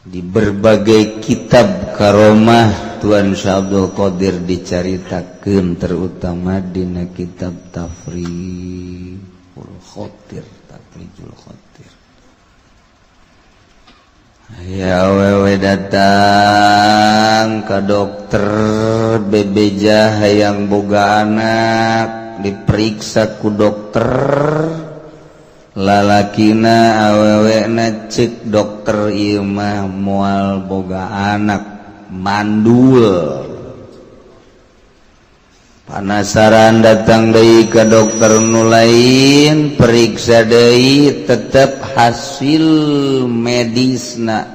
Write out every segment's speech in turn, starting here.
Di berbagai kitab karomah Tuan Syekh Abdul Qadir dicaritakeun, terutama dina kitab Tafrijul Khotir. Tafrijul Khotir ya, awewe datang ke dokter, bebeja hayang boga anak. Diperiksa ku dokter, lalakina awewena, cek dokter, ieu mah moal boga anak, mandul. Penasaran, datang deui ke dokter nu lain, periksa deui, tetap hasil medisna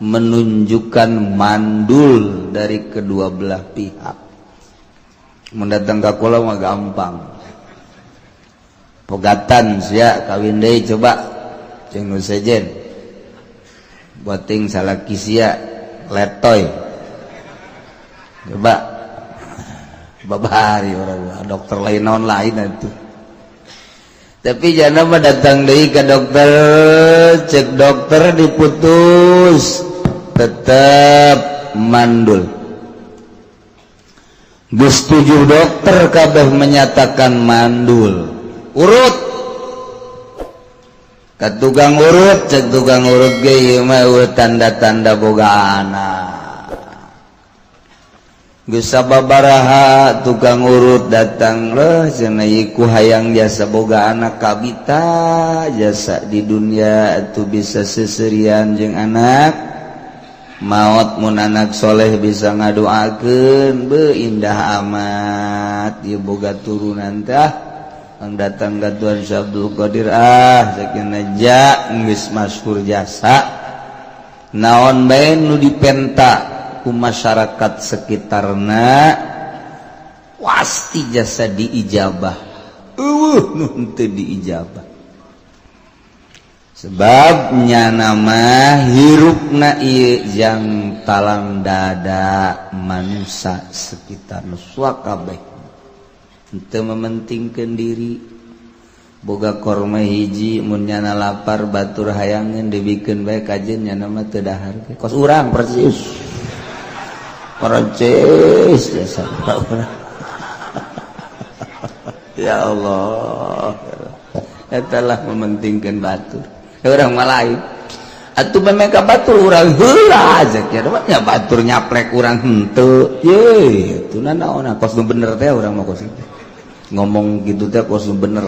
menunjukkan mandul dari kedua belah pihak. Mendatang ke kula mah gampang, pegatan sia, kawin deui, coba jeung nu sejen boting salaki sia letoy, coba babari. Orang dokter lain naon lain itu, tapi jangan mah datang deui ke dokter, cek dokter diputus, tetap mandul. Geus tujuh dokter kabeh menyatakan mandul. Urut ke tukang urut, cek tukang urut ge, ieu mah tanda-tanda boga anak. Geus sababaraha tukang urut datang leh, cenah, ku hayang jasa boga anak kabita, jasa di dunia itu bisa seserian jeung anak, maot mun anak soleh bisa ngadoakeun, be indah amat ieu boga turunan tah. Ang datang ka Tuan Syekh Abdul Qadir, ah, sakinah ja geus masyhur jasa, naon bae nu dipenta ku masyarakat sekitarna pasti jasa diijabah, eueuh nu henteu diijabah. Sebabnya nama hirupna ieu yang talang dada manusia sekitar nu kabeh henteu mementingkeun diri. Boga korma hiji, mun nyana lapar batur hayangeun, dibikeun bae kajen, nyana mah teu dahar. Kos urang persis, persis jasa urang. Ya Allah, eta lah mementingkeun batur. Urang mah lain atuh, memang batur urang heula aja nya, batur nyaplek urang henteu ye itu naon. Kos nu bener teh urang mah, kos itu ngomong gitu teh kos nu bener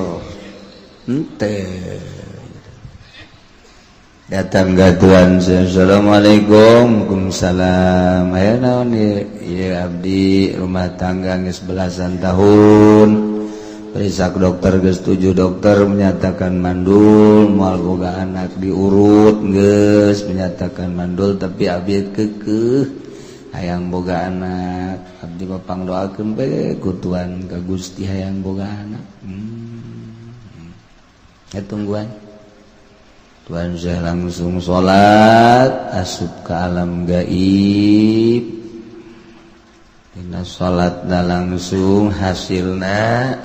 henteu. Datang ke Tuhan, "Assalamualaikum." "Waalaikumsalam." "Aya naon ieu?" "Ieu abdi rumah tangga geus belasan tahun, periksa dokter geus tujuh dokter menyatakan mandul, moal boga anak, diurut geus menyatakan mandul, tapi abdi kekeh hayang boga anak. Abdi mah pangdoakeun bae ku Tuhan ka Gusti, hayang boga anak." Ya, tungguan. Tuan saya langsung salat, asup ke alam gaib. Dina salat langsung hasilna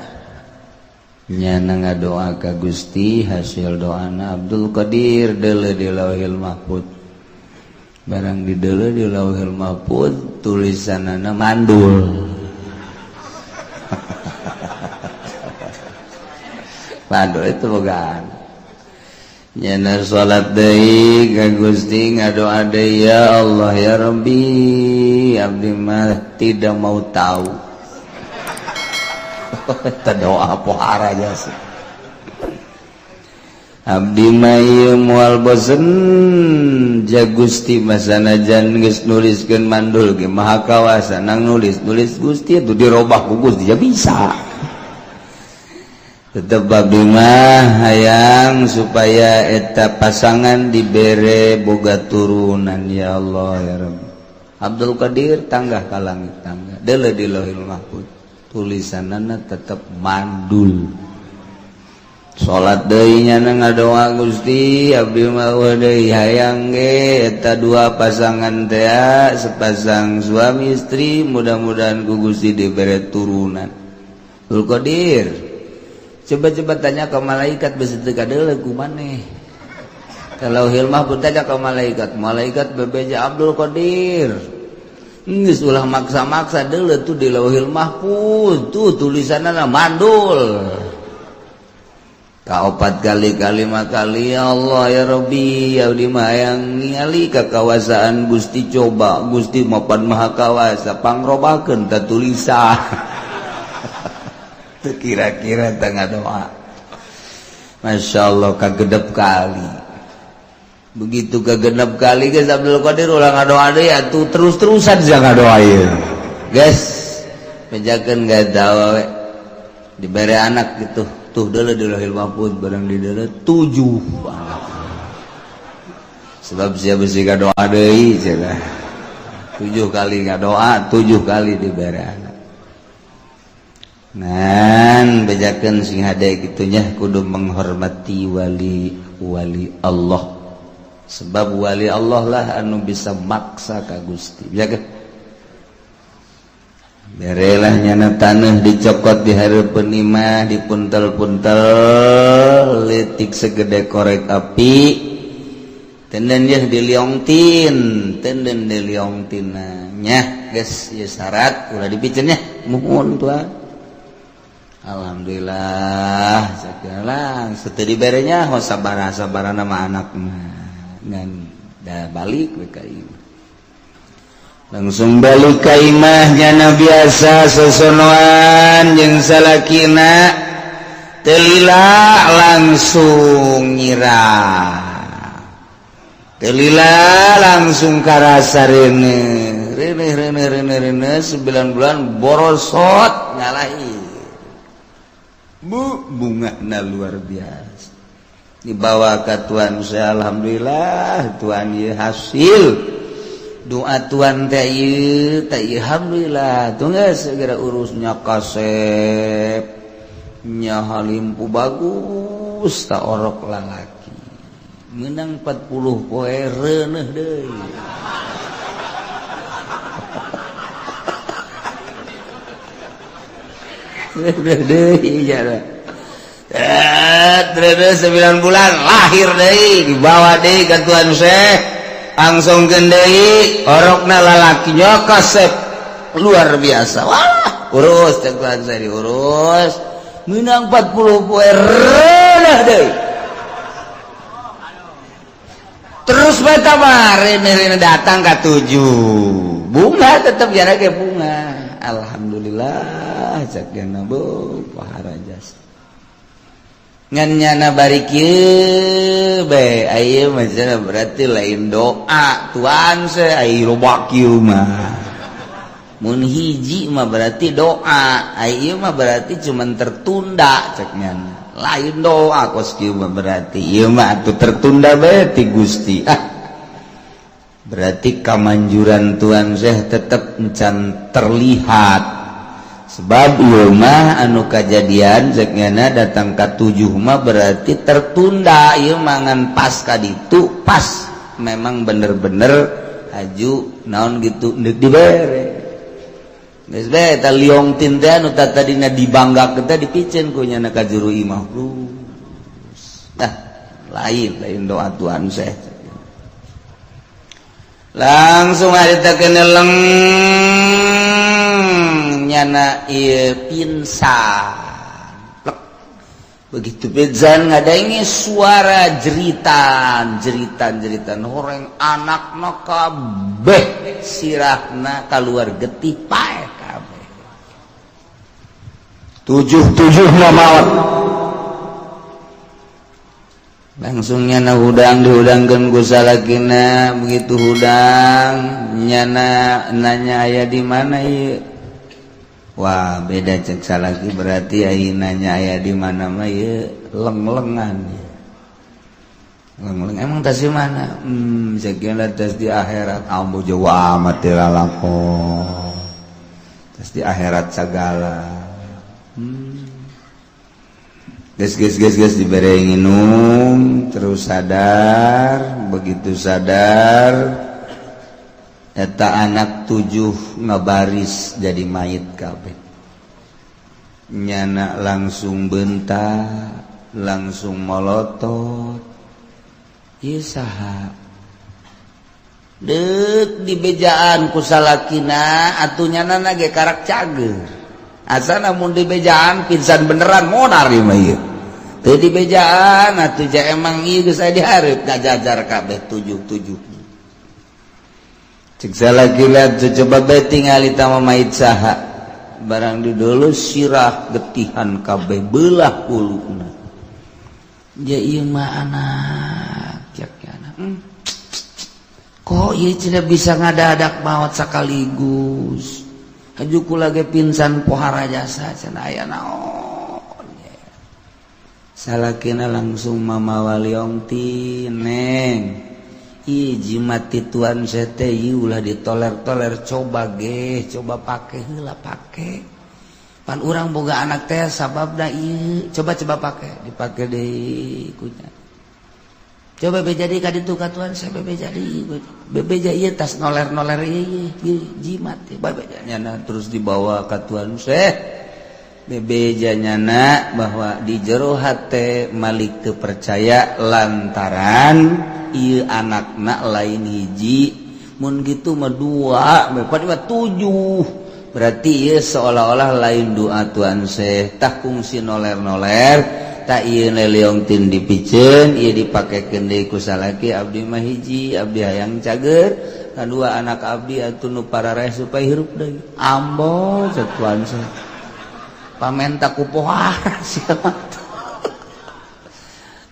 nyana ngadoa ka Gusti, hasil doana Abdul Qadir deuleu di Lauhil Mahfud. Barang di deuleu di Lauhil Mahfud, tulisanana mandul. Mandul itu bogaan. Nyana salat deui ka Gusti, ngadoa deui, "Ya Allah, ya Rabbi, abdi mah tidak mau tahu." Eta doa pohara jasa. "Abdi mah ieu moal bosen ja Gusti, masanajan geus nuliskeun mandul ge maha kawasa nang nulis nulis Gusti itu dirobah ku Gusti ya bisa. Tetep abdi mah hayang supaya eta pasangan dibere boga turunan, ya Allah, ya Rabbi." Abdul Qadir tanggah ka langit, tangga deuleu di Lauhil Mahfud, tulisanana tetep mandul. Salat deui, nyana ngadoa, "Gusti, abdi mah deui hayang ge eta dua pasangan teh, sepasang suami istri, mudah-mudahan ku Gusti dibere turunan." Abdul Qadir coba-coba tanya ke malaikat, besi teu kadeuleu ku maneh. Kalau hilmah bertanya ke malaikat, malaikat bebeja Abdul Qadir. Geus ulah maksa-maksa deuleu tuh di Lauhil Mahfuz tuh tulisanna mandul. Kaopat kali kalima kali ya Allah ya Rabbi ya di mah yang ningali kakawasaan Gusti coba Gusti mapan maha kawasa pangrobakeun ta tulisan. Teu kira-kira tengah doa. Masya Allah kagedep kali. Begitu kegenep kali guys Abdul Qadir ulah ngadoa deui atuh terus-terusan sia ngadoa ieu. Guys, bejakeun gak we. Dibere anak gitu. Tuh deuleu di Lauhil Mahfuz barang di deuleu 7 anak. Sebab sia besi ngadoa deui cenah. 7 kali ngadoa, 7 kali dibere anak. Ngan bejakeun sing hade kitu nya kudu menghormati wali-wali Allah. Sebab wali Allah lah anu bisa maksa ka Gusti. Bejakeun. Berelah nyana tanah dicokot di hareupeun imah dipuntel-puntel leutik segede korek api tenden yeuh diliongtin tenden diliongtina nya geus ieu syarat ulah dipiceun nya muhun tuan. Alhamdulillah segala setelah diberenya ho sabaraha sabarana mah anak mah ngan da balik we ka imah. Langsung balik ka imah nyana biasa sosonoan jeung salakina teu lila langsung nyirah teu lila langsung karasa reuneuh reuneuh reuneuh reuneuh reuneuh 9 bulan borosot ngalahi bu bungana luar biasa dibawa ke tuan saya. Alhamdulillah tuan ieu hasil doa tuan teh ieu teh ieu alhamdulillah tuh geus segera urusnya kasep nya halimpu bagus ta orok lalaki menang 40 poe reuneuh deui. Reuneuh deui jara. Reuneuh 9 bulan lahir deui dibawa deui ka tuan Syekh langsung deui orokna lalakinya kasep luar biasa. Wah urus cek tuan saya diurus menang 40 poe reuneuh deui terus bae mah reuneuh datang ka 7 bunga tetep jara ge bunga. Alhamdulillah cek geuna bu pahara jasa ngan nyana bari kieu bae aya mah cenah berarti lain doa tuan se ai loba kieu mah mun hiji mah berarti doa ai ieu mah berarti cuman tertunda cek nyana lain doa kos kieu mah berarti ieu mah atuh tertunda bae ti Gusti. Ah berarti kamanjuran tuan Syekh tetep encan terlihat sebab ieu mah anu kajadian cek nyana datang ka 7 mah berarti tertunda ieu mangan pas ka ditu pas memang bener-bener haju naon gitu deuk dibere geus bae eta liong tin teh anu tadina dibanggakeun teh dipiceun ku nyana ka juru imah. Tah lain lain doa Tuhan Syekh langsung harita keneleng nyana ieu pingsan. Plek. Begitu pingsan ngadaengi suara jeritan jeritan jeritan horeng anakna kabeh sirahna kaluar getih paeh kabeh 7-7 maot. Langsung nyana hudang dihudangkeun ku salakina begitu hudang nyana nanya aya di mana ieu. Wah beda cek salaki berarti aya nanya aya di mana mah ieu leng-lengan. Leng-leng emang tas di mana? Sekian tas di akhirat ambu jauh amat teh lalakon. Tas di akhirat sagala. Geus geus geus geus dibere nginum terus sadar, begitu sadar eta anak 7 ngabaris jadi mayit kabeh. Nyana langsung bentak, langsung molotot. Ieu saha deuk dibejaan ku salakina atuh nyanana ge karak cager. Asana mun dibejaan pingsan beneran modar ieu mah ieu. Teu dibejaan atuh ja emang ieu geus aya dihareup ngajajar kabeh tujuh-tujuh. Cek salakina coba bae tingali tah mait saha. Barang didulu sirah getihan kabeh belah huluna. Ja ieu mah anak cek anak. Kok ieu tidak bisa ngadadak maot sekaligus. Haju kula ge pingsan pohara jasa cenah aya naon. Salakina langsung mamawa liontin neng. Ih jimat ti tuan sete ieu ulah ditoler-toler coba ge, coba pake heula pake. Pan urang boga anak teh sababna ieu, coba-coba pake, dipake deui kunya. Coba be jadi ka ditu ka tuan saya be jadi bebeja ieu tas noler-noler ieu jimat bebeja nyana terus dibawa ka tuan saya bebeja nyana bahwa di jero hate Malik teu percaya lantaran ieu anakna lain hiji mun gitu mah dua mah tujuh berarti ieu seolah-olah lain doa tuan saya tah kungsi noler-noler tak ieu liontin dipiceun ieu dipakekeun deui ku salaki abdi mah hiji abdi hayang cager kadua anak abdi atuh nu parareh supaya hirup deui ambo cek tuan saya pamenta ku pohara sia mah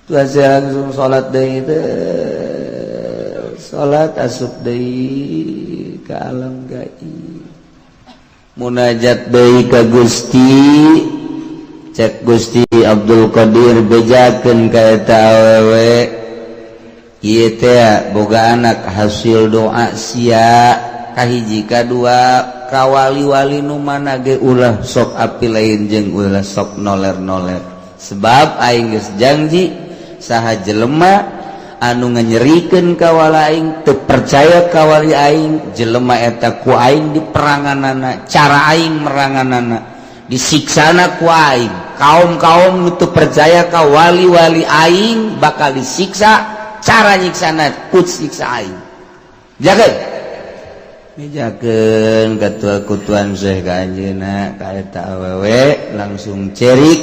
tuan saya langsung salat deui teh salat asup deui ka alam gaib munajat deui ka Gusti cek Gusti Abdul Qadir bejakeun ka eta awewe ieu teh boga anak hasil doa sia kahiji kadua ka wali-wali nu mana ge ulah sok api lain jeung ulah sok noler-noler sebab aing geus janji saha jelema anu nganyerikeun ka wali aing teu percaya ka wali aing jelema eta ku aing diperanganana cara aing meranganana disiksana ku aing kaum-kaum itu percaya ka wali-wali aing bakal disiksa cara nyiksana ku siksa aing jaga mijakeun ketua kutuan Syekh ka anjeunna ka eta awewe langsung cerik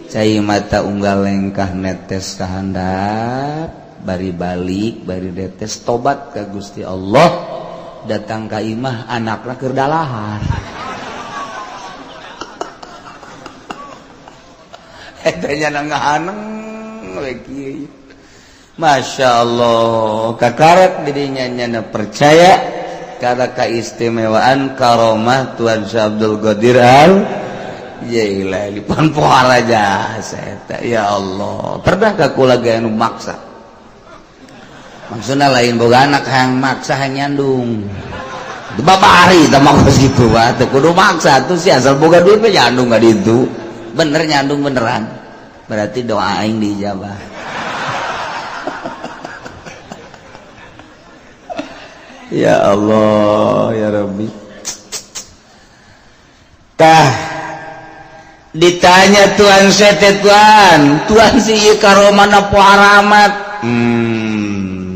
cai mata unggal lengkah netes ka handap bari balik bari netes tobat ka Gusti Allah datang ka imah anakna keur dalahar. Etanya ngahaneng we kieu. Masya Allah kakarak dirinya nyana percaya karena keistimewaan karomah Tuan Syekh Abdul Qadir Al Jailani pan pohara jasa eta ya Allah pernah ka kula ge anu maksa maksudna lain boga anak hayang maksa hayang nyandung babari tah mah kos kitu mah teu kudu maksa tuh si asal boga duit mah nyandung ka ditu bener nyandung beneran berarti doa aing diijabah. Ya Allah ya Rabbi. Tah ditanya tuan sete tuan tuan si ieu karomana pohara amat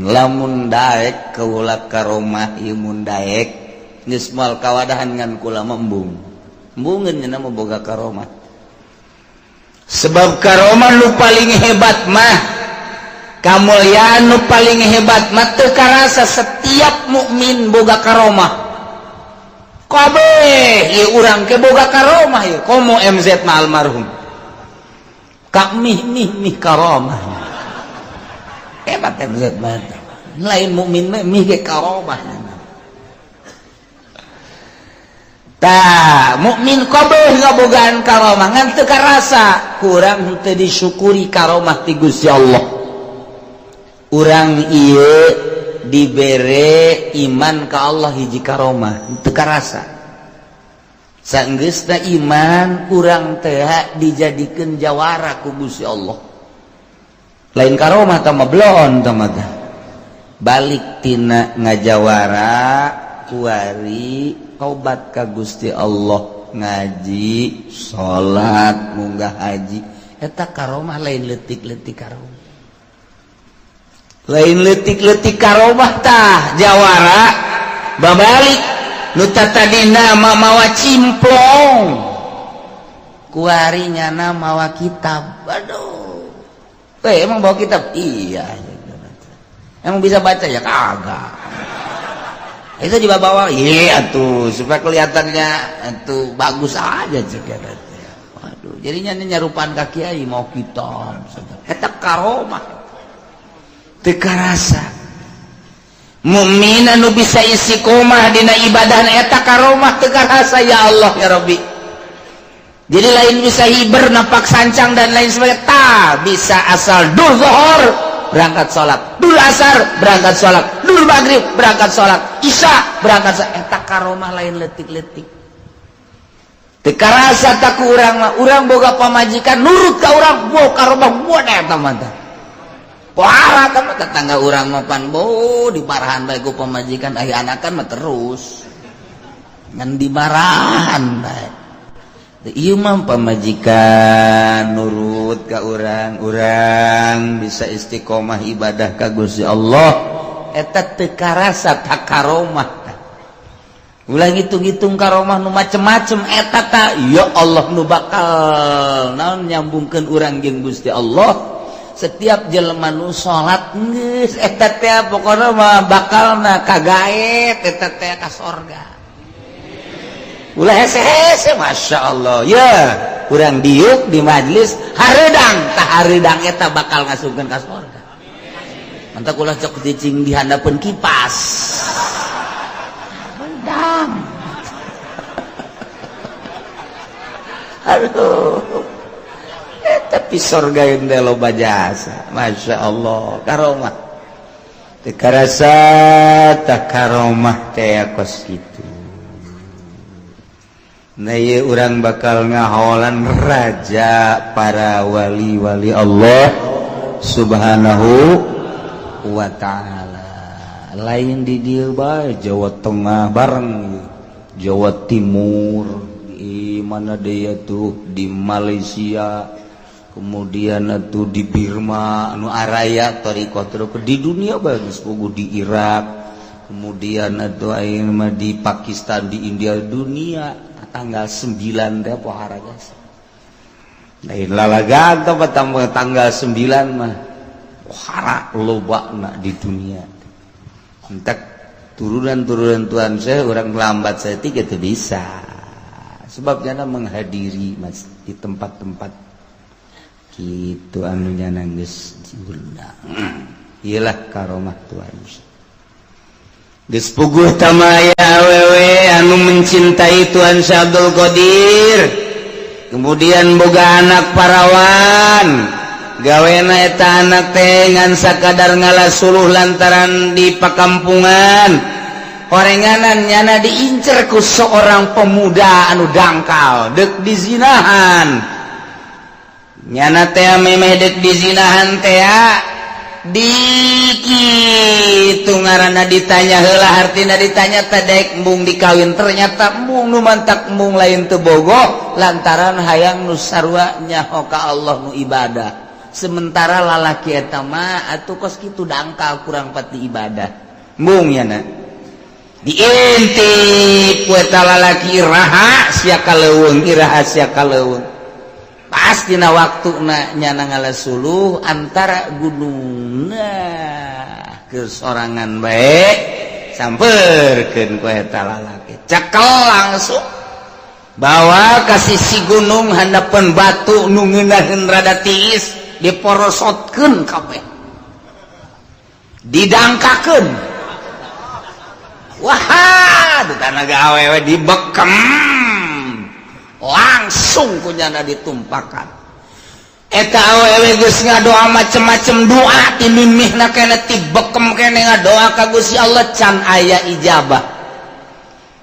lamun daek kaula karomah ieu mun daek geus moal kawadahan ngan kula embung embungeun nya mah boga karomah sebab karomah nu paling hebat mah kamulyaan nu paling hebat mah teu karasa setiap mukmin boga karomah kabeh ieu urang ke boga karomah ieu komo MZ mah almarhum ka mih mih mih karomah hebat MZ mah lain mukmin mah mih ge karomah. Tah mukmin kabeh ngabogaan karomah ngan teu karasa kurang henteu disyukuri karomah ti Gusti Allah. Urang ieu dibere iman ka Allah hiji karomah teu karasa. Sanggeusna iman urang teh dijadikeun jawara ku Gusti Allah. Lain karomah tah mah bloon tah mah. Balik tina ngajawara kuari tobat ka Gusti Allah ngaji salat munggah haji eta karomah lain leutik-leutik karomah. Lain leutik-leutik karomah tah jawara babalik nu tadina mawa cimplong kuari nyana mawa kitab. Aduh, eh, emang bawa kitab? Iya. Emang bisa baca? Ya kagak. Itu juga bawa, iya tuh, supaya kelihatannya itu bagus aja juga. Waduh, jadinya nyarupaan ka kiai mau kitab. Eta karomah teu karasa. Mukmin anu bisa istiqomah dina ibadah eta karomah teu karasa. Ya Allah, ya Rabbi. Jadi lain bisa hiber, napak sancang, dan lain sebagainya. Tak bisa, asal dur zuhur berangkat sholat, dur asar berangkat sholat, dur maghrib berangkat sholat, isya berangkat sholat. Eta karomah, lain leutik-leutik. Teu karasa tak ku urang mah. Urang boga pamajikan nurut ka urang, bo karomah buat eta mah tah. Pohara mah tetangga urang mah pan bo dimarahan bae ku pamajikan, aya anakan mah terus ngan dimarahan bae. Ieu mah pamajikan nurut ka urang, urang bisa istiqomah ibadah ka Gusti Allah, eta teu karasa tak karomah. Ulah ngitung-ngitung karomah nu macem-macem. Eta ta ya Allah nu bakal naon nyambungkeun urang jeung Gusti Allah. Setiap jelema nu salat geus eta teh pokona mah bakalna kagaet eta teh ka sorga. Ulah hese-hese. Masya Allah ya, kurang diuk di majlis hareudang tah, hareudang eta bakal ngasupkeun ka sorga. Mantap, ulah cok cicing di handapeun kipas, hareudang. Aduh, tapi sorga yang loba jasa. Masya Allah, karomah teu karasa tak karomah teh kos kitu. Nah, ieu urang bakal ngaholan raja para wali-wali Allah Subhanahu wa ta'ala. Lain di dieu bae, Jawa Tengah bareng Jawa Timur, di mana dia tuh, di Malaysia, kemudian tuh di Birma anu araya thariqah, di dunia bagus puguh, di Irak, kemudian atau mah di Pakistan, di India, dunia tanggal 9 teh pohara jasa. Lain lalagan tambah tanggal 9 mah pohara loba na di dunia. Entek turunan-turunan Tuhan saya orang lambat saya tiga itu bisa, sebabnya menghadiri mas di tempat-tempat gitu anu nya geus diundang. Iyalah karomah Tuhan. Geus puguh tamaya awewe anu mencintai Tuhan Syekh Abdul Qadir, kemudian boga anak parawan. Gawena eta anak teh ngan sakadar ngala suluh lantaran di pakampungan orenganan nyana diincer ku seorang pemuda anu dangkal, dek dizinahan nyana teh. Memeh dek dizinahan teh diki ngaranna ditanya heula, hartina ditanya teh embung dikawin. Ternyata embung nu mantak embung lain teu bogoh, lantaran hayang nu sarua nyaho ka Allah, nu ibadah. Sementara lalaki eta mah atuh kos kitu dangkal, kurang pati ibadah. Embung nyana diintip ku eta lalaki, iraha sia ka leuweung, iraha sia ka leuweung. Pasti na waktu na nyana ngala suluh antara gunung, nah kesorangan baik samperkeun ku eta lalaki, cekel langsung bawa ka sisi gunung, handapeun batu nu ngeunaheun rada tiis, diporosotkeun kabeh, didangkakeun. Wah, tanaga awewe dibekem langsung kunyana ditumpakan. Eta awewe geus ngadoa macem-macem doa, ti mimihna kene, ti bekem kene ngadoa ka Gusti Allah, can aya ijabah.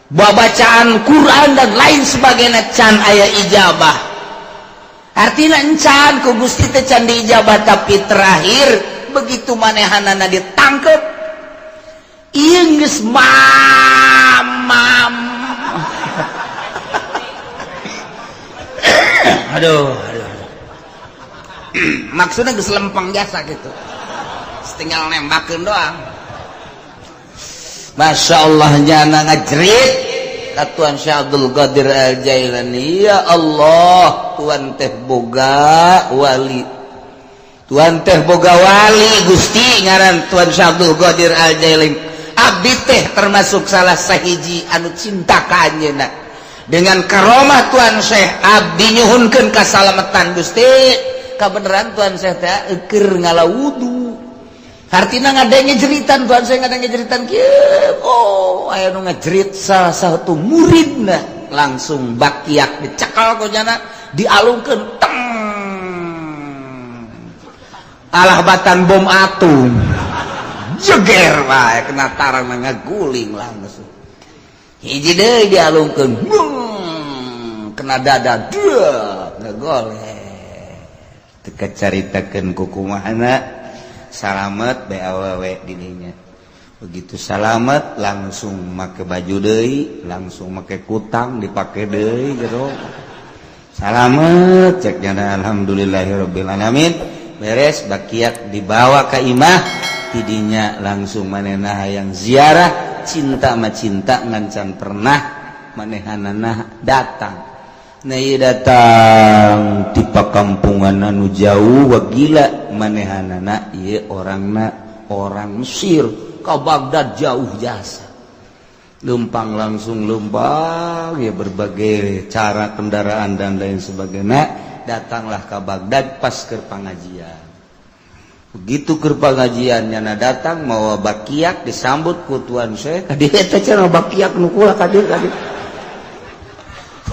Babacaan Quran dan lain sebagainya can aya ijabah, artinya encan ku Gusti teh can diijabah. Tapi terakhir begitu manehanana ditangkep, ieu geus mamam. Aduh, aduh, aduh. Maksudnya geus lempeng jasa gitu. Tinggal nembakeun doang. Masya Allah, nyana ngajerit ka Tuan Syekh Abdul Qadir Al Jailani, "Ya Allah, Tuan teh boga wali, Tuan teh boga wali Gusti, ngaran Tuan Syekh Abdul Qadir Al Jailani. Abdi teh termasuk salah sahiji anu cinta ka anjeunna. Dengan karomah Tuan Syekh, abdi nyuhunkeun kasalamatan Gusti." Kabeneran Tuan Syekh teh keur ngala wudu, hartina ngadenge jeritan Tuan Syekh, ngadenge jeritan kieu. Oh, aya nu ngajerit, salah satu muridna langsung bakiak dicekal ku nyana, dialungkeun teng, alah batan bom atom, jeger wae kena tarang, ngaguling langsung. Hiji deui dialungkeun, kena dada, dua ngegoleh. Teu kacaritakeun ku kumahana salamet bae awewe didinya. Begitu salamet, langsung make baju deui, langsung make kutang dipake deui jero. Salamet, cek nyana, alhamdulillahirabbil alamin. Beres bakiak dibawa ke imah, tidinya langsung manehna hayang ziarah. Cinta mah cinta, ngan can pernah manehanana datang. Nah, ieu datang ti pakampungan anu jauh. Wah, gila manehanana ieu, orangna orang Mesir ke Baghdad jauh jasa. Lempang langsung lempang ya, berbagai cara kendaraan dan lain sebagainya, datanglah ke Baghdad pas ke pengajian. Begitu ke pengajian, nyana datang mau bakiak, disambut ku Tuan Syekh. Ka dieu eta cenah bakiak nu kula, ka dieu, ka dieu.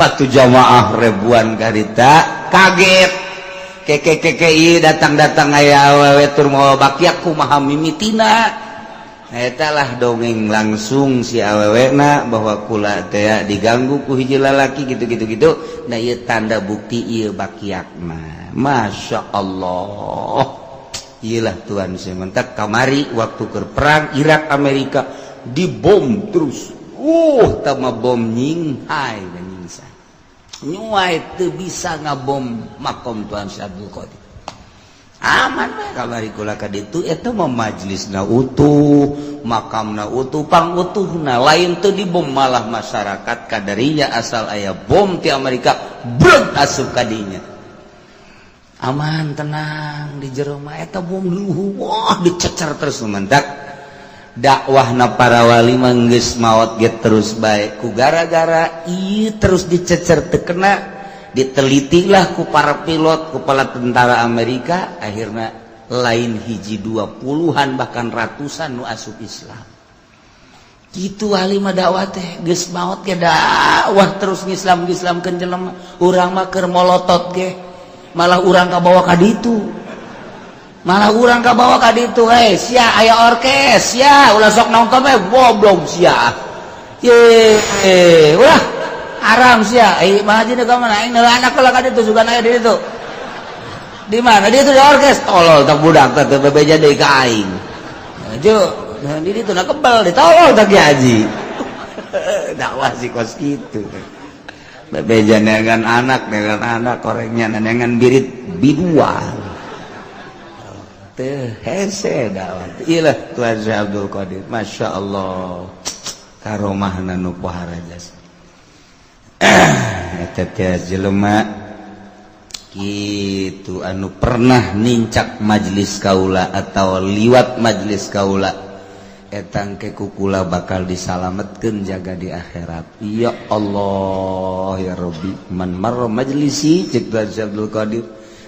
Waktu jamaah ribuan karita kaget, keke keke ieu datang-datang aya awewe tur mawa bakiak, kumaha mimitina? Eta lah dongeng langsung si awewena bahwa kula teh diganggu ku hiji lalaki gitu gitu gitu. Nah, ieu tanda bukti ieu bakiak mah. Masya Allah, iyalah Tuhan. Sementak kamari waktu ke perang Irak Amerika dibom terus, tama bom nyinghai dan nyingsa nyuai teu bisa ngabom makom Tuhan Syekh Abdul Qadir. Aman bae kamari kula ka ditu. Eta mah majlisna utuh, makamna utuh, pang utuhna lain teu dibom. Malah masyarakat kadarinya asal aya bom ti Amerika breg asup kadinya, aman, tenang di jero mah. Eta bom luhu, wah, dicecer terus. Mentak dakwahna para wali mah geus maot ge terus bae ku gara-gara ieu terus dicecer teu kena. Ditelitilah ku para pilot, kepala tentara Amerika, akhirnya lain hiji dua, puluhan bahkan ratusan nu asup Islam gitu. Wali mah dakwah teh geus maot ge dakwah terus, ngislam ngislamkeun jelema. Urang mah keur molotot ge malah urang kabawa ka ditu, malah urang kabawa ka ditu. "Eh, sia, aya orkes sia, ulah sok nonton we, goblok sia, ye, ulah, haram sia." Eh, mah haji ka mana aing anak lah ka ditu, sugan aya di ditu. Di mana dia itu di orkes? Tolol tak budak teh, teu bebeja deui ka aing. Jo di ditu na kebel ditolol tak haji. Dakwah sih kos kitu, bebeja dengan anak, dengan anak korengnya dengan birit biduan teh hese dakwah. Iyalah Tuhan Syekh Abdul Qadir, Masya Allah, karomahna nu pohara jasa. Eta teh jelema gitu anu pernah nincak majelis kaula atau liwat majelis kaula, etang ke kukula bakal disalametkeun jaga di akhirat. Ya Allah ya Rabbi, man marra majlisi, cek Tuhan Syekh Abdul Qadir,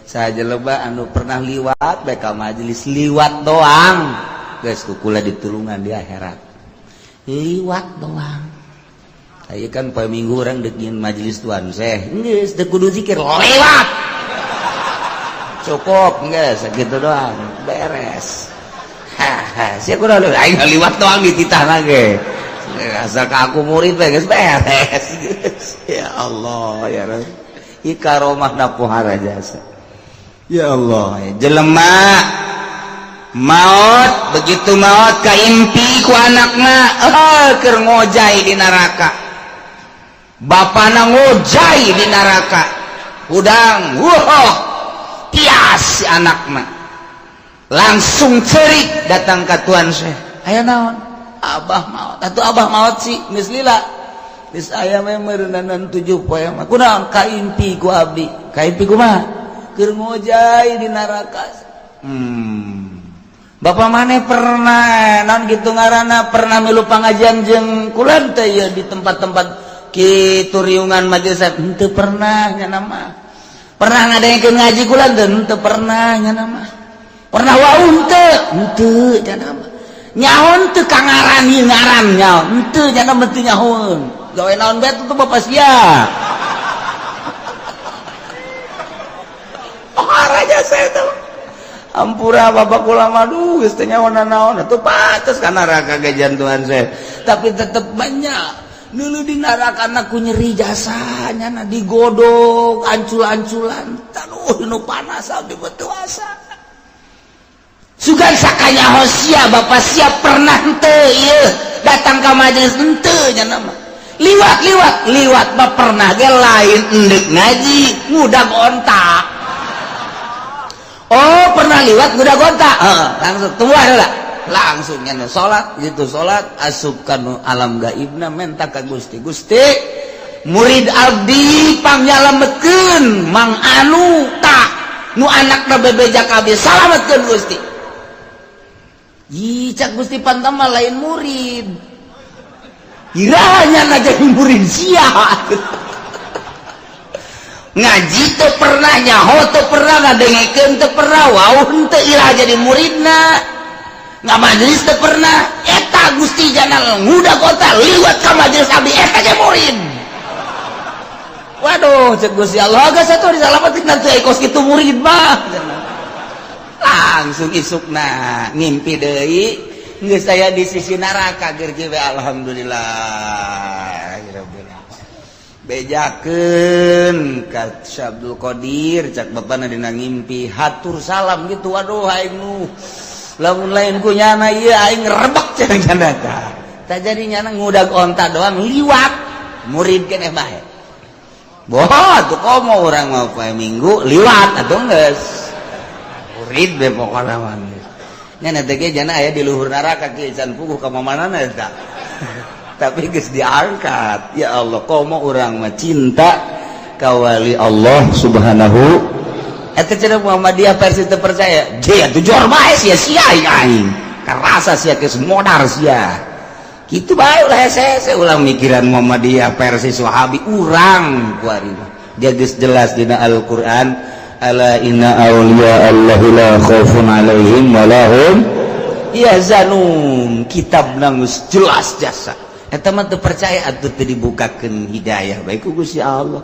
saja lebah anu pernah liwat bae ka majelis, liwat doang geus kukula ditulungan di akhirat. Liwat doang. Aya kan poe Minggu urang deuk majelis Tuan Syekh, geus teu kudu zikir, lewat cukup, geus sakitu doang beres. Haha, sia kudu aing liwat doang dititah ge, asal ka aku murid bae geus beres. Ya Allah ya Rabb, ieu karomahna pohara jasa. Ya Allah, jelema maut, begitu maut kaimpi ku anakna, eh, keur ngojay di neraka, bapana ngojay di neraka, hudang, wah, tias si anakna. Langsung cerik datang ka Tuan Syekh. Aya naon? Abah maot. Atuh abah maot sih geus lila. Geus aya mah meureunanan 7 poe mah. Kunaon kaimpi ku abdi? Kaimpi kumaha? Keur ngojay di neraka. Bapak maneh pernah naon gitu ngaranna pernah milu pangajian jeung kula teh ieu di tempat-tempat kitu riungan majelis henteu pernah nya mah. Pernah ngadengkeun ngaji kula teh henteu pernah nya mah. Pernah wau henteu? Henteu nya mah. Nyaho teu ka ngaran ieu ngaran nyaho henteu nya mah teu nyahoeun. Gawe naon bae tuh bapak sia. Oh raja saya tuh. Ampura bapak kula mah duh geus teu nyaho naon atuh pantes ka neraka ge jantuhan saya. Tapi tetep banyak dulu di neraka ku nyeri jasanya na digodok ancul-anculan. Aduh nu panas abdi betul asa. Sugan sakanya sia bapak siap pernah henteu ieu datang ka majelis henteu nya mah. Liwat-liwat liwat mah pernah ge lain endek ngaji ngudag onta. Oh pernah liwat ngudag onta. Heeh, langsung tunggu heula. Langsung nya salat gitu salat asup ka alam gaibna menta ka Gusti. Gusti murid abdi pangnyalametkeun Mang Anu ta nu anakna bebeja ka abdi salametkeun Gusti. Ih cak Gusti pantama lain murid. Irahnya jadi murid sia. Ngaji teu pernah nyaho teu pernah ngadengekeun teu pernah wau henteu irah jadi muridna. Nga majelis teu pernah eta Gusti jana ngudag kota liwat ka majelis abdi eta ge murid. Waduh cek Gusti Allah geus atuh disalametkeun teu kos kitu murid mah. Langsung isukna ngimpi deui geus aya di sisi neraka ger kieu alhamdulillah rabbil alamin. Bejakeun ka Syekh Abdul Qadir cak bapana dina ngimpi hatur salam gitu waduh aing nu lamun lain ku nyana ieu aing rebek cenah nyana tah. Tah jadi nyana ngudag onta doang liwat murid keneh bae. Boh atuh komo urang mah poe Minggu liwat atuh geus. Murid be pokona mah geus. Nya teh ge jana aya di luhur neraka kieu can puguh ka mamanana eta. Tapi geus diangkat. Ya Allah, komo urang mah cinta ka wali Allah Subhanahu. Eta cenah Muhammadiyah versi teu percaya. Dia tuh jor bae sia sia aing. Karasa sia geus modar sia. Kitu bae ulah hese-hese ulah mikiran Muhammadiyah versi Wahabi urang kuari mah. Dia geus jelas dina Al-Qur'an, ala inna auliya Allahi la khaufun alaihim wa lahum yahzanun. Kitab geus jelas jasa. Eta mah teu percaya atuh teu dibukakeun hidayah bae ku Gusti Allah.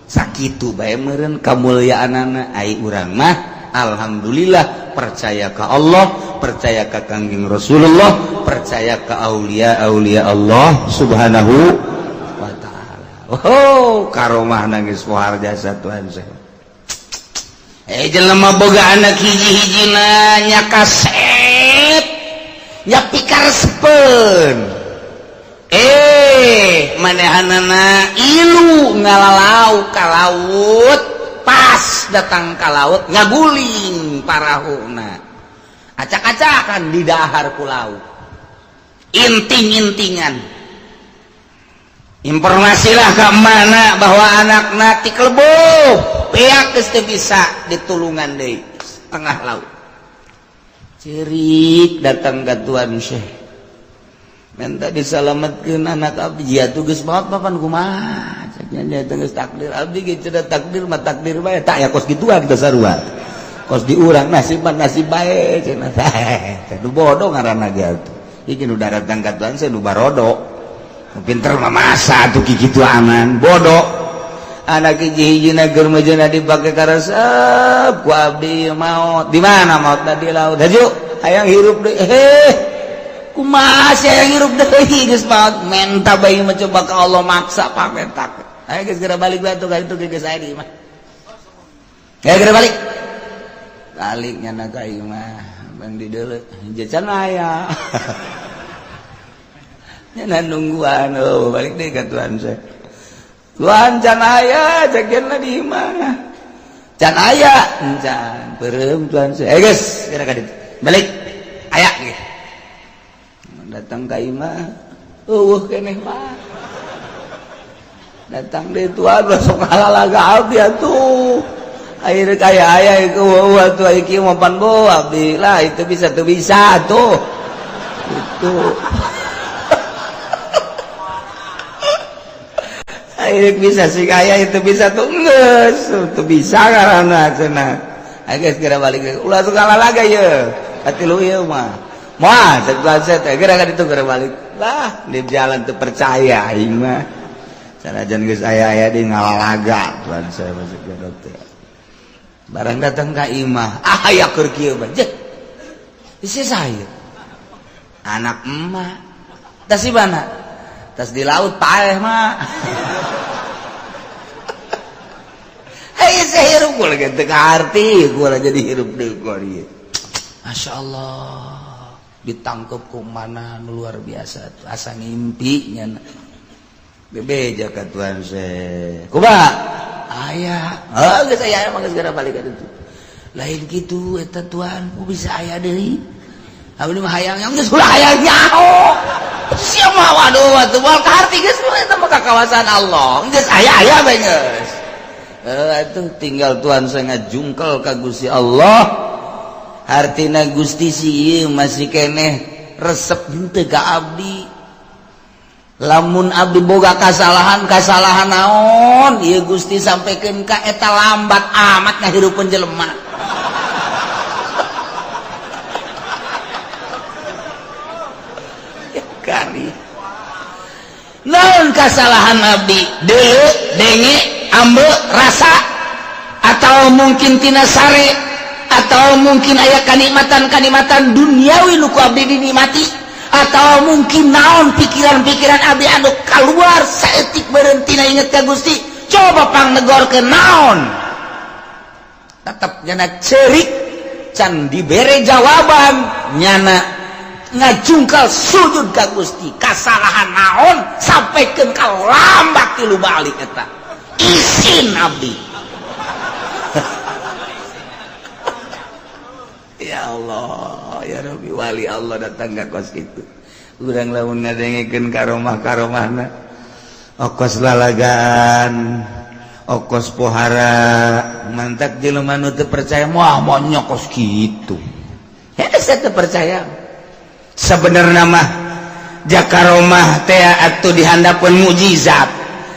Sakitu bae meureun kamulyaanana ai urang mah alhamdulillah percaya ka Allah, percaya ka Kangjeng Rasulullah, percaya ka aulia-aulia Allah Subhanahu wa taala. Oh, karomah nangis pohar jasa Tuhan saya. Jelema boga anak hiji-hijina nya kasep nya pikaresepeun. Manehanana ilu ngalalau ka laut, pas datang ka laut ngaguling parahuna. Acak-acakan di dahar ku laut. Inting-intingan. Informasilah ke mana bahwa anakna tikelbuh beak geus teu bisa ditulungan deui tengah laut. Cerik datang ke Tuan Syekh. Minta disalametkeun anak abdi. Ya tuh geus maot papan kumaha? Ceknya nya teh geus takdir abdi ge cenah takdir mah takdir bae. Tak ya kos gituan teh sarua. Kos di urang nasib mah nasib bae cenah teh. Nu bodoh ngaranna ge atuh. Iki nu daratang ka Tuan Syekh nu barodo. Pinter mah masa atuh kikitu aman bodoh. Anak hiji-hijina keur mejeuna dipake karesep ku abdi maot. Di mana maotna di laut? Haju hayang hirup deui. Heh. Kumaha sia hayang hirup deui geus maot menta bae mencoba ka Allah maksa pamentak. Ayo geus geura balik bae atuh ka ditu geus aya di imah. Ayo geura balik. Balik nyana ka imah bang di deuleu can aya. Nyana nungguan oh balik deui ka Tuhan saya. Tuhan can aya cekeunna di imah. Can aya encan peureum Tuhan saya. Eh geus geura ka ditu. Balik aya ge. Datang ka imah, eueuh keneh mah. Datang deui, tuan, sok lalaga abdi atuh. Akhirnya kaya aya itu atuh, aya kieu mah pan bo abdi lah, itu bisa tuh, bisa tuh itu. Akhirnya bisa sih kaya itu, bisa tuh, geus tuh bisa karena cenah. Ayo segera balik, ulah suka lalaga ye hati lu ieu mah. Moal cek saya teh, geura ka ditu, geura balik lah di jalan tuh. Percaya aing mah, sanajan geus aya-aya di ngalalaga tuan saya masuk ke dokter. Barang datang ka imah, ah, aya keur kieu mah. Jeh, isi saya anak emak tas di mana? Tas di laut, paeh mah. Hei, saya hirup gua lagi teu kaarti, gua jadi hirup deui gua ieu. Masya Allah, ditangkep ku mana nu luar biasa tuh, asa ngimpi nya. Bebeja ka tuan saya. Kumaha? Aya. Oh, geus aya emang, geus geura balik ka ditu. Lain kitu eta tuan, ku bisa aya deui. Abdi mah hayang yang geus, ulah hayang nyaho. Sia mah, waduh atuh moal kaharti geus eta mah ka kawasan Allah. Geus aya-aya bae geus. Eh, atuh tinggal tuan saya ngajungkel ka Gusti Allah. Hartina Gusti si ieu masih keneh resep henteu ka abdi. Lamun abdi boga kasalahan, kasalahan naon ieu Gusti sampaikan ka eta, lambat amat ngahirupeun jelema. Ya kari naon kasalahan abdi, deuleu, denge, ambe, rasa, atau mungkin tina sare, atau mungkin aya kanikmatan-kanikmatan duniawi nu ku abdi dinikmati, atau mungkin naon pikiran-pikiran abdi anu keluar saeutik berhenti na inget ka Gusti. Coba pangnegor ke naon, tetap nyana cerik can dibere jawaban, nyana ngajungkal sujud ka Gusti. Kasalahan naon sampaikan ka lambat tilu balik eta, isin abdi. Ya Allah, ya Rabbi, wali Allah datang ka kos kitu. Urang lamun ngadengekeun karomah-karomahna, okos lalagan, okos pohara, mantak jelema nu teu percaya moal monyok kos kitu. Hese teu percaya. Sebenarnya mah jakaromah teh atuh dihandapeun mukjizat.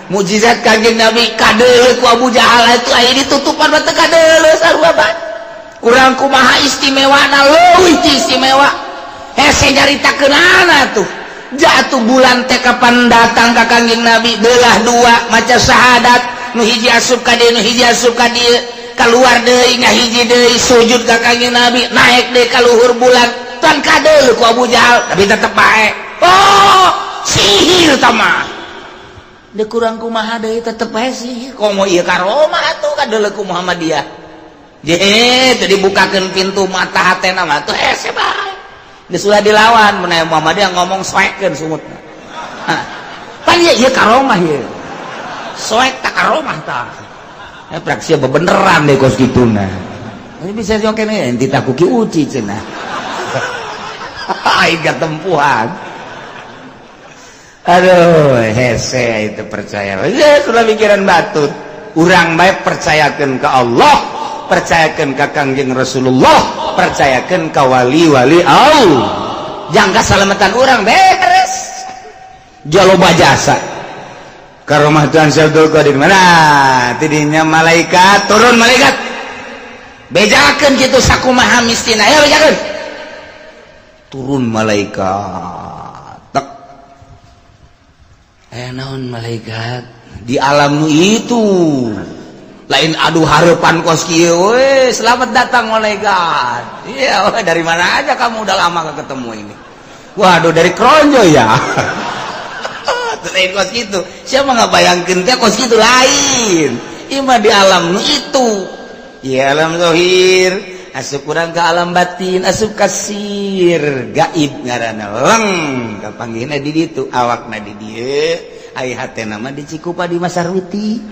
Mukjizat Kanjeng Nabi kadeuleu ku Abu Jahal itu aya ditutupan mah teu kadeuleu sarua bae. Urang kumaha istimewa na, leuwih ti istimewa. Hese nyaritakeunana tuh. Jatuh bulan teh kapan datang ka Kangjeng Nabi, belah dua, maca syahadat, nu hiji asup ka dieu, nu hiji asup ka dieu, keluar deui, ngahiji deui, sujud ka Kangjeng Nabi, naik deui ka luhur bulan. Tuan kadeuleu ku Abu Jahal, tapi tetep bae. Oh, sihir tah mah. Deuk kurang kumaha deui tetep bae sihir. Komo ieu karomah atuh kadeuleu ku Muhammadiyah. Je, teu dibukakeun pintu mata hatena mah tuh hese bae. Geus ulah dilawan, mun aya Muhammadiyah ngomong soekeun sumutna. Hah. Pan ieu ieu karomah ieu. Soek tak karomah tah. Eh, praksi bebeneran deh kos kituna. Ini bisa joken enti takuki uci cenah. Aing katempuhan. Aduh, hese itu percaya. Ya, sudah pikiran batut. Urang bae percayakeun ke Allah, percayakan ke Kangjeng Rasulullah, percayakan ke wali-wali Allah. Jangka salamatan urang beres. Jaloba jasa. Karomah Tuhan Syekh Abdul Qadir mana? Tidinya malaikat turun, malaikat. Bejakeun kitu sakumaha mistina. Ya bejakeun. Turun malaikat. Tek. Eh, naon malaikat di alam nu itu lain adu harapan kos kieu we, selamat datang malaikat. Iya, dari mana aja kamu, udah lama gak ketemu ini. Waduh, dari Kronjo ya. Lain kos gitu, siapa nggak bayangkan teh kos gitu lain. Ima di alam nu itu ya, alam zohir asup kurang ke alam batin, asup kasir gaib ngaranna, leng kapanggihna di ditu, awakna di dieu, ai hatena mah di Cikupa di Masarwiti.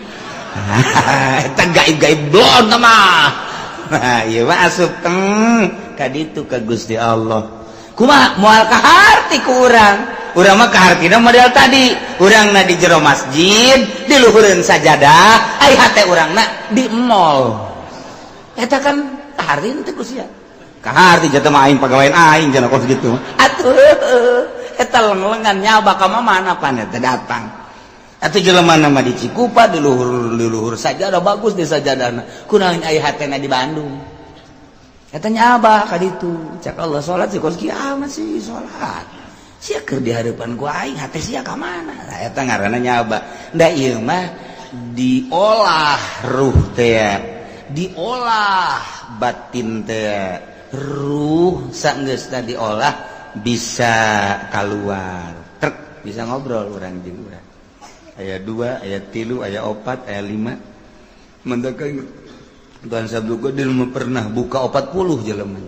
Eta gaib-gaib blon mah. Nah, ieu mah asup teng ka ditu ka Gusti Allah. Kumaha moal kaharti ku urang? Urang mah kahartina model tadi. Urangna di jero masjid, di luhureun sajadah, ai hate urangna di mall. Eta kan kaharti teu ku sia. Kaharti jatuh mah aing pagawean aing cenah kos gitu. Atuh eta leng-lengan nyaba ka mana pan eta datang. Atuh jelema mah di Cikupa di luhur sajadah bagus di sajadahna. Kunaon aya hatena di Bandung. Eta nyaba ka ditu. Cak Allah salat sih kos kiamat sih salat. Sia keur di hadapan ku aing hate sia ka mana? Nah, eta ngaranna nyaba. Da ieu mah diolah ruh teh, diolah batin teh. Ruh sanggeusna diolah bisa keluar. Trek bisa ngobrol urang jeung urang. Aya 2, aya 3, aya 4, aya 5. Mendakan Tuhan Sabtu Qadir pernah buka 40 jelema.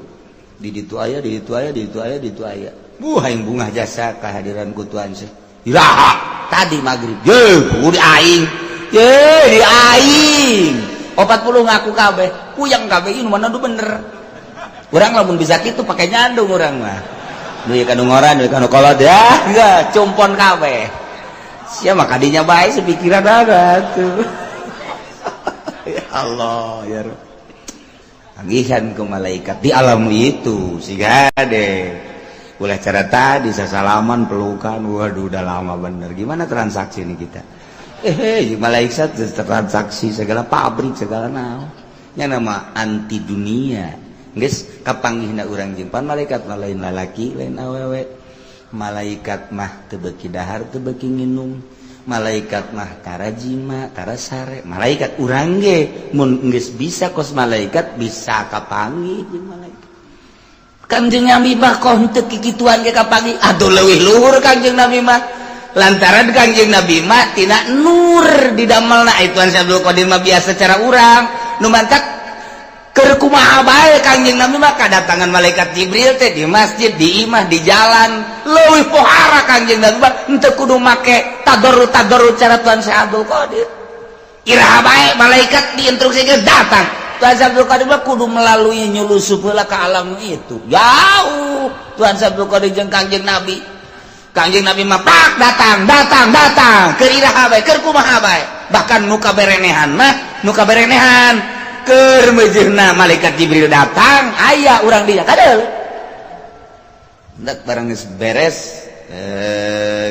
Di ditu aya, di ditu aya, di ditu aya, di ditu aya. Buh aing bungah jasa kehadiran ku Tuhan sih. Iraha tadi maghrib. Ye, di aing. Ye, di aing. 40 ngaku kabeh, kuyang kabeh ieu mana nu bener. Urang lamun bisa kitu pake nyandung urang mah. Duit kanu ngoran, duit kanu kolot ya, enggak cumpon kabeh. Sia mah kadinya bae sepikiran ada tuh. Ya Allah ya Rabb. Panggihan ke malaikat di alam itu siga deh. Boleh cara tadi sasalaman pelukan, waduh udah lama bener. Gimana transaksi ini kita? Malaikat transaksi segala pabrik segala naon. Nya nama anti dunia. Geus kapanggihna urang jeung pan malaikat mah lain lalaki lain awewe. Malaikat mah teu beuki dahar teu beuki nginum. Malaikat mah tara jima tara sare. Malaikat urang ge mun geus bisa kos malaikat bisa kapanggih jeung malaikat. Kangjeng Nabi mah kok henteu kikituan ge kapanggih. Aduh leuwih luhur Kangjeng Nabi mah. Lantaran Kangjeng Nabi mah tina nur didamelna. Tuhan Syekh Abdul Qadir mah biasa cara urang nu mantak keur kumaha bae Kangjeng Nabi mah kadatangan malaikat Jibril teh di masjid, di imah, di jalan. Leuwih pohara Kangjeng Nabi mah henteu kudu make tadarru-tadarru cara Tuhan Syekh Abdul Qadir. Iraha bae malaikat diinstruksikeun datang. Tuhan Syekh Abdul Qadir mah kudu melalui nyulusup heula ka alam itu. Jauh Tuhan Syekh Abdul Qadir jeung Kangjeng Nabi. Kangjeng Nabi mah pak datang, datang, datang. Keur iraha bae, keur kumaha bae. Bahkan nu kaberenehan mah, nu kaberenehan keur meujeuhna malaikat Jibril datang, aya urang dinya kadeul. Ndak barang geus beres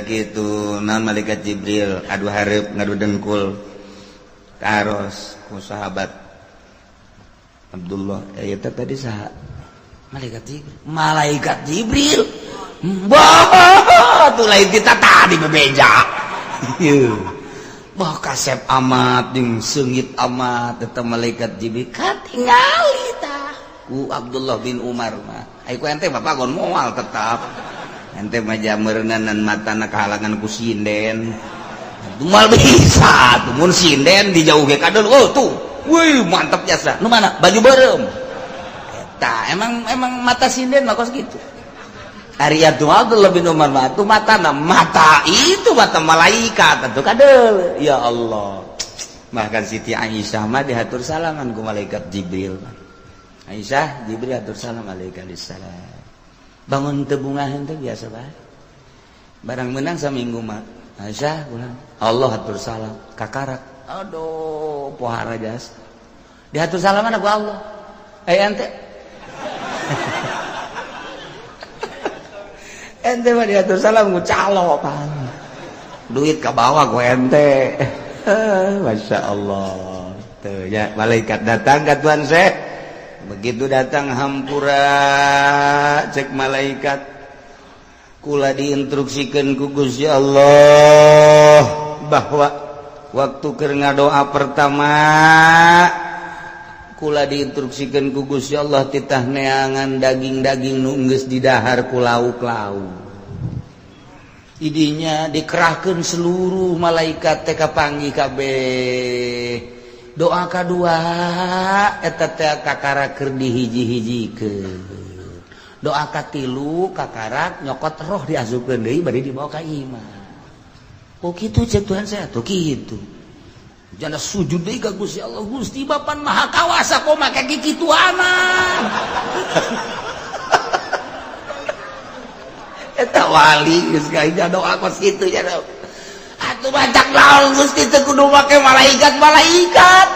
gitu naon malaikat Jibril adu hareup ngadu dengkul karos ku sahabat Abdullah eta tadi saha malaikat Jibril. Malaikat Jibril. Bah, tuh lain kita tadi bebeja. Bah kasep amat jeung seungit amat eta malaikat Jibril katingali tah ku Abdullah bin Umar mah. Ai ku ente bapak gon moal tetap. Ente mah jameureunnan matana kahalangan ku sinden. Moal bisa tuh mun sinden dijauh ge kadeul. Oh tuh. Wih, mantap jasa. Nu mana? Baju beureum. Eta emang emang mata sinden mah kos kitu. Ari atuh Abdullah bin Umar mah atuh matana mata itu mata malaikat atuh kadeul. Ya Allah. Bahkan Siti Aisyah mah dihatur salaman ku malaikat Jibril. Aisyah, Jibril hatur salam alaika salam. Bangun teu bungaheun teh biasa bae. Barang menang saminggu mah. Aisyah ulang. Allah hatur salam kakarak. Aduh, pohara jas. Dihatur salaman ku Allah. Eh ente. Ente mah diatur salam ku calo pan. Duit ka bawah ku ente. Masya Allah. Tuh ya malaikat datang ka Tuhan Syekh. Begitu datang hampura cek malaikat. Kula diinstruksikeun ku Gusti Allah bahwa waktu keur ngadoa pertama kula diinstruksikeun ku Gusti Allah titah neangan daging-daging nu geus didahar ku lauk-lauk. Idinya dikerahkeun seluruh malaikat teh kapanggih kabeh. Doa kadua eta teh kakara keur dihiji-hijikeun. Doa katilu kakarak nyokot roh diasupkeun deui bari dibawa ka imah. Oh kitu cek Tuhan saya tuh kitu. Jana sujud deui ka Gusti Allah, Gusti Bapan Maha Kawasa kok make kikituanan. Eta wali geus ka doa kos kitu nya. Atuh bacak naon Gusti teu kudu make malaikat-malaikat.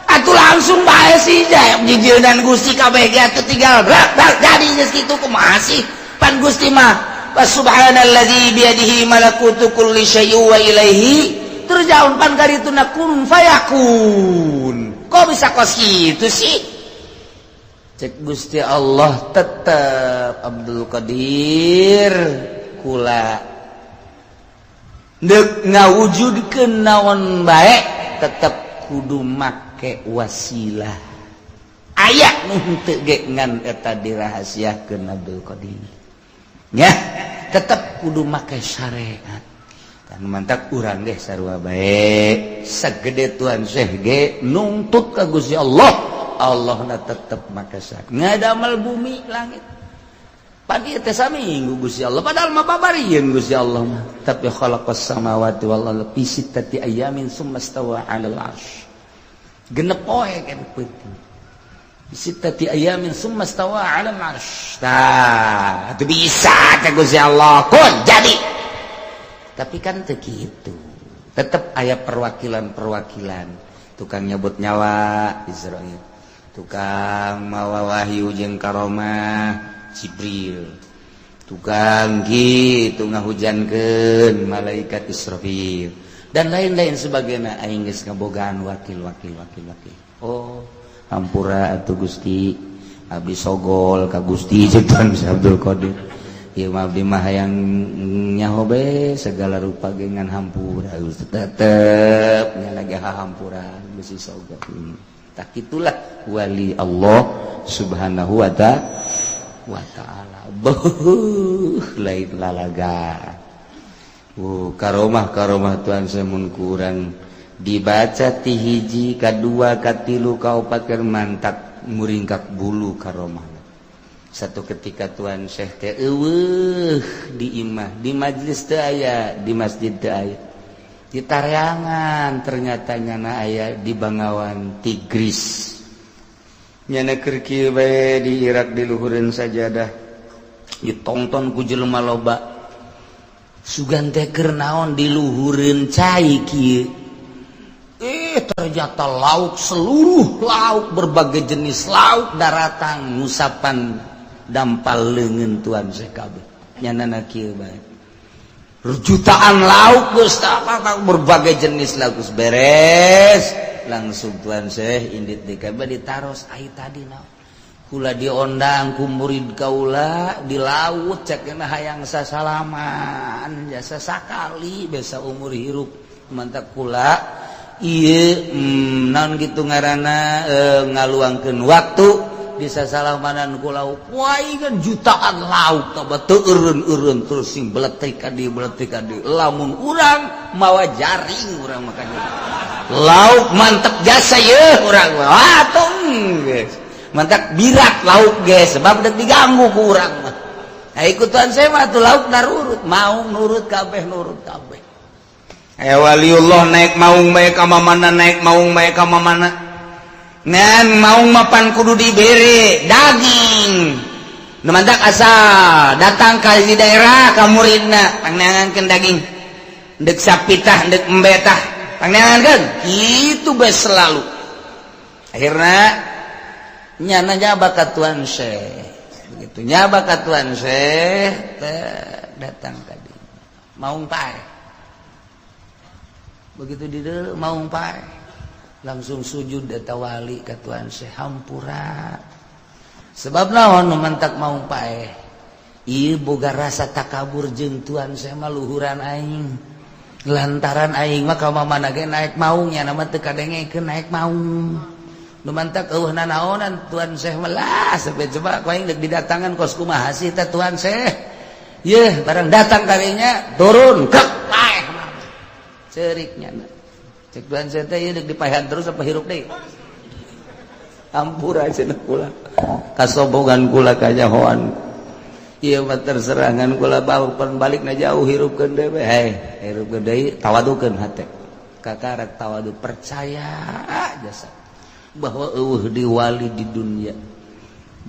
Atuh langsung bae sih jijildan Gusti kabeh ge atuh tinggal rak rak jadi geus kitu kumaha sih? Pan Gusti mah subhanalladzi biyadihi malakutu kulli syai'in wa ilaihi turja'un, pan karituna kun fayakun. Kok bisa kos kitu sih? Cek Gusti Allah tetep Abdul Qadir kula deuk ngawujudkeun naon bae tetep kudu make wasilah. Aya nu henteu ge ngan eta dirahasiakeun Abdul Qadir. Nya tetep kudu make syariat. Dan mantak urang ge sarua bae sagede Tuhan Syekh ge nungtut ka Gusti Allah. Allah na tetep make syariat. Ngadamal bumi langit. Pan ieu teh saminggu Gusti Allah padahal mah babarieun Gusti Allah mah. Tapi khalaqas samawati wal arda fi sittati ayamin summa stawa 'alal arsy. Genep poe kan peuting. Sittati ayamin summa stawa 'alal arsy. Tah, itu bisa teh Gusti Allah kun jadi. Tapi kan teu kitu. Tetep aya perwakilan-perwakilan. Tukang nyebut nyawa Israil. Tukang mawa wahyu jeung karomah Jibril, tukang gitu ngahujankeun malaikat Israfil dan lain-lain sebagainya. Aing geus ngabogaan wakil wakil wakil wakil. Oh, hampura atuh Gusti, abdi sogol ka Gusti jeung Tuhan Abdul Qadir. Ieu mah abdi mah hayang nyaho be segala rupa ge ngan hampura Gusti, tetep nya lagi hampura besi sogol. Tak itulah wali Allah subhanahu wa ta'ala. Beuh, lain lalaga. Karomah karomah Tuhan semun kurang dibaca ti hiji kadua katilu kaopat keur mantak muringkak bulu karomah. Satu ketika Tuhan Syekh teh eueuh di imah, di majlis teu aya, di masjid teu aya. Di Tariangan ternyata nyana aya di Bangawan Tigris. Nyana keur kieu bae di Irak di luhureun sajadah. Ditonton ku jelema loba. Sugan teh keur naon di luhureun cai kieu. Ternyata lauk seluruh lauk berbagai jenis lauk daratang ngusapan dampal leungeun Tuan Syekh kabeh. Nyanana kieu bae. Jutaan lauk geus berbagai jenis lauk geus beres. Langsung Tuan Syekh indit di kabeh ditaros ai tadi naon. Kula diondang ku murid kaula di laut cek hayang sasalaman jasa sakali besa umur hirup mantap kula ieu naon gitu ngaranna ngaluangkeun waktu bisa salamanan ku lauk wae jutaan lauk tah teu eureun-eureun terus sing beletik ka dieu beletik ka dieu lamun urang mawa jaring urang makanya lauk mantep jasa ye urang mah atuh geus mantap birak lauk ge sebab dek diganggu ku urang mah. Nah, ikutan saya mah tuh lauk narurut mau nurut kabeh nurut kabeh. Aya waliullah naik maung bae ka mamana naik maung bae ka mamana. Ngan maung mapan kudu dibere daging. Nu mantak asal datang ka di daerah ka muridna pangneangankeun daging. Ndek sapitah ndek embetah pangneangankeun kitu bae selalu. Akhirna nyana nyaba ka Tuan Syekh. Begitu nyaba ka Tuan Syekh datang tadi maung pae. Begitu di maung pae langsung sujud eta wali ka Tuan Syekh hampura. Sebab naon nu mantak maung pae? Ieu boga rasa takabur jeung Tuan Syekh mah luhuran aing. Lantaran aing mah ka mamana ge naik maung nya mah teu kadengekeun naik maung. Nu mantak eueuh nanaonan Tuan Syekh mah lah sampai coba ku aing deuk didatangan kos kumaha sih teh Tuan Syekh. Yeuh barang datang kalinya turun kek paeh ceuriknya. Cek Tuan Syekh teh ieu deuk dipaehan terus apa hirup deui. Ampura cenah kula. Kasobogan kula kanyahoan. Ieu mah terserangan kula bau pan balikna jauh hirupkeun deui we. Hei, hirupkeun deui tawadukeun hate. Kakarak tawadu, percaya jasa bahwa euweuh di wali di dunia,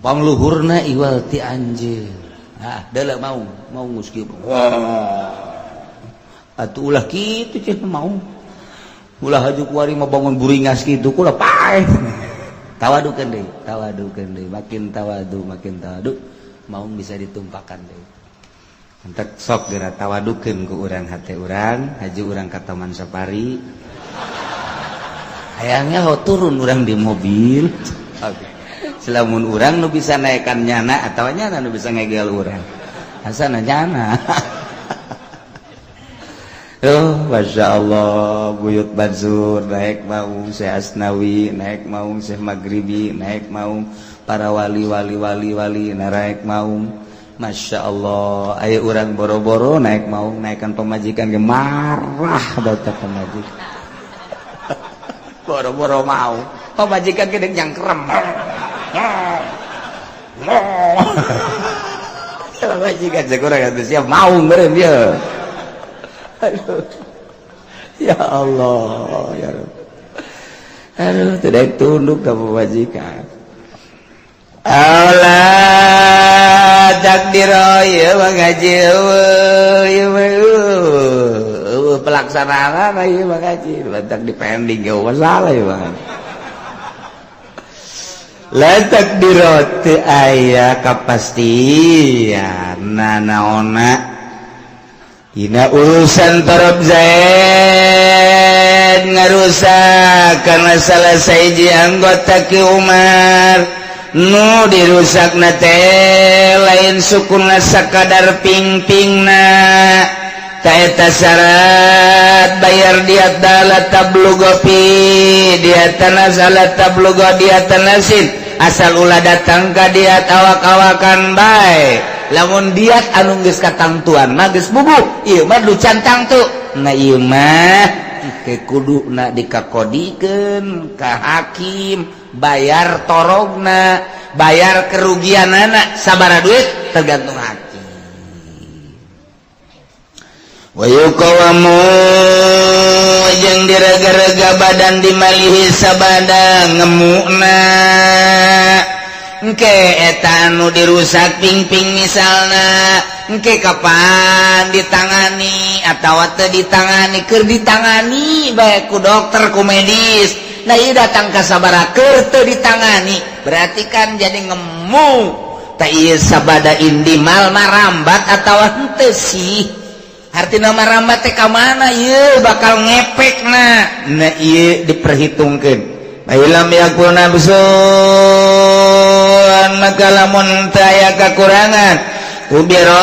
pangluhurna iwal ti anjeun. Ah, deuleu mau mau geus kieu. Atuh ulah kitu cenah, mau ulah haju kuari mah bangun buringas kitu, kula paeh. Tawadukeun deui, tawadukeun deui, makin tawadu, makin tawadu, mau bisa ditumpakan deui. Entek sok geura tawadukeun ku urang hate urang, haju urang ka Taman Safari. Hayangnya ho turun urang di mobil. Oke. Selamun urang nu bisa naikkan nyana atau nyana nu bisa ngegel urang. Asana nyana. Oh, Masya Allah, Buyut Bansur naik maung, Syekh Asnawi naik maung, Syekh Maghribi naik maung, para wali-wali wali-wali naik maung. Masya Allah, ayo urang boro-boro naik maung, naikkan pemajikan ge marah baca pemajikan. Boro-boro mau, pemajikan ge nyangkrem. Pemajikan sekurang atuh siap maung meureun dia. Aduh. Ya Allah, ya Rabb. Aduh, tidak tunduk ke pemajikan. Allah takdir ya mengaji, ya pelaksanaan ya mengaji letak di pending ya masalah ya bang. La takdirot aya kapastian nanaona Dina urusan Torob Zaid ngarusak karena salah sahiji anggota Ki Umar nu dirusak na teh lain sukuna sakadar ping-pingna, taeta syarat bayar diat dala tablugo fi diatan salat tablugo diatan nasin, asal ulah datang ka diat awak-awakan bae. Lamun diat anu geus katangtuan mah geus bubuk, ieu mah du can tangtu. Nah, ieu mah ke kuduna dikakodikeun ka hakim, bayar torogna, bayar kerugianana sabara duit tergantung hakim. Wa yuqawamu jeung direga-rega badan dimalihi sabada ngemukna. Engke eta anu dirusak ping-ping misalna, engke kapan ditangani atau teu ditangani, keur ditangani bae ku dokter, ku medis. Nah, ieu datang ka sabara keur teu ditangani, berarti kan jadi ngemu. Tah, ieu sabada indimal marambat atawa henteu sih? Artina marambat teh ka mana ieu bakal ngepekna? Nah, ieu diperhitungkeun. Ilam yakun nafsun, maka lamun teu aya kakurangan, ubiro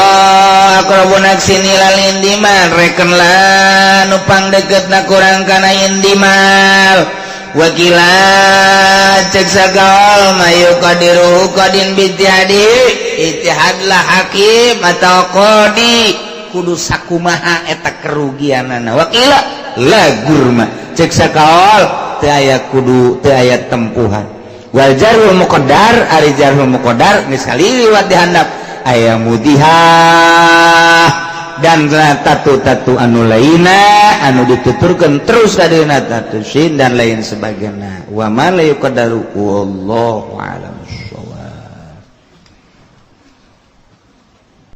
aqrabu naqsin ilal indimal, reken lah nu pangdeukeutna kurang kana indimal. Wakila cek sakaol mayu qadiru qadin bitihadi, ijtihadlah hakim atau qadi kudu sakumaha eta kerugianana. Wakila la gurma, cek sakaol teu aya kudu, teu aya tempuhan. Wal jarhul muqaddar, ari jarhul muqaddar geus kaliwat dihandap aya mudihah dan tatu-tatu anu lainna anu dituturkeun terus kadina tatu sin dan lain sebagainya. Wa ma la yuqaddaru, wallahu alam.